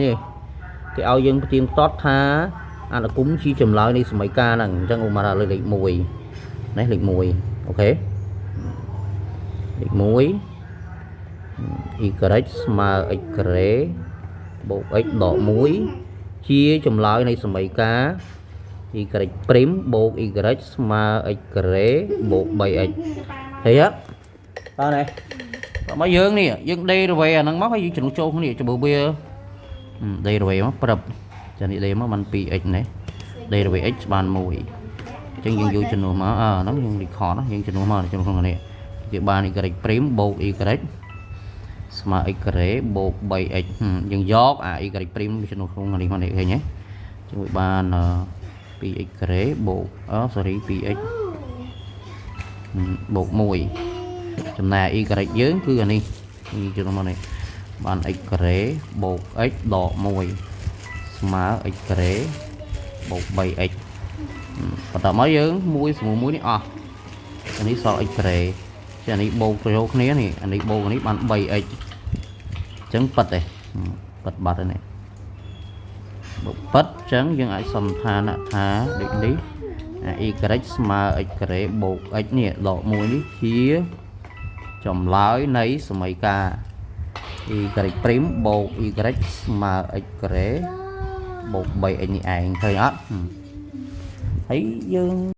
នេះគេឲ្យយើងផ្ទៀងផ្ទាត់ថាអនុគមជាចម្លើយនៃសមីការហ្នឹងអញ្ចឹងឧបមាថាលើលេខ1នេះលេខ1 OK លេខ1 y ស្មើ x ការ៉េបូក x ដក1ជាចម្លើយនៃសមីការ y ព្រីមបូក y ស្មើ x ការ៉េបូក 3x ឃើញអត់តើនេះបើយើងនេះយើង derivative អាហ្នឹងមកហើយយើងជំនួសចូលគ្នាចំពោះវា derivative មកប្រាប់ចានេះ d មកបាន 2x នេះ derivative x បាន1អញ្ចឹងយើងយកជំនួសមកអើហ្នឹងយើង record ណាយើងជំនួសមកជំនួសក្នុងនេះគេបាន y ព្រីមបូក y ស្មើ x ការ៉េបូក 3x យើងយកអា y ព្រីមជំនួសក្នុងនេះមកនេះឃើញទេជួយបាន 2x ការ៉េបូកអ sorry 2x បូក1ចំណែក y យើងគឺអានេះនេះជំនួសមកនេះបាន x ការ៉េបូក x ដក1ស្មើ x ការ៉េបូក 3x បន្ទាប់មកយើង1ស្មើ1នេះអស់អានេះសល់ x ការ៉េចាអានេះបូកចូលគ្នានេះអានេះបូកនេះបាន 3x អញ្ចឹងប៉ិតទេប៉ិតបាត់ហើយនេះបើប៉ិតអញ្ចឹងយើងអាចសន្និដ្ឋានថាដូចនេះអា y ស្មើ x ការ៉េបូក x នេះដក1នេះជាចម្លើយនៃសមីការ y ព្រីមបូក y ស្មើ x ការ៉េបូក 3x នេះឯងឃើញអត់ហើយយើង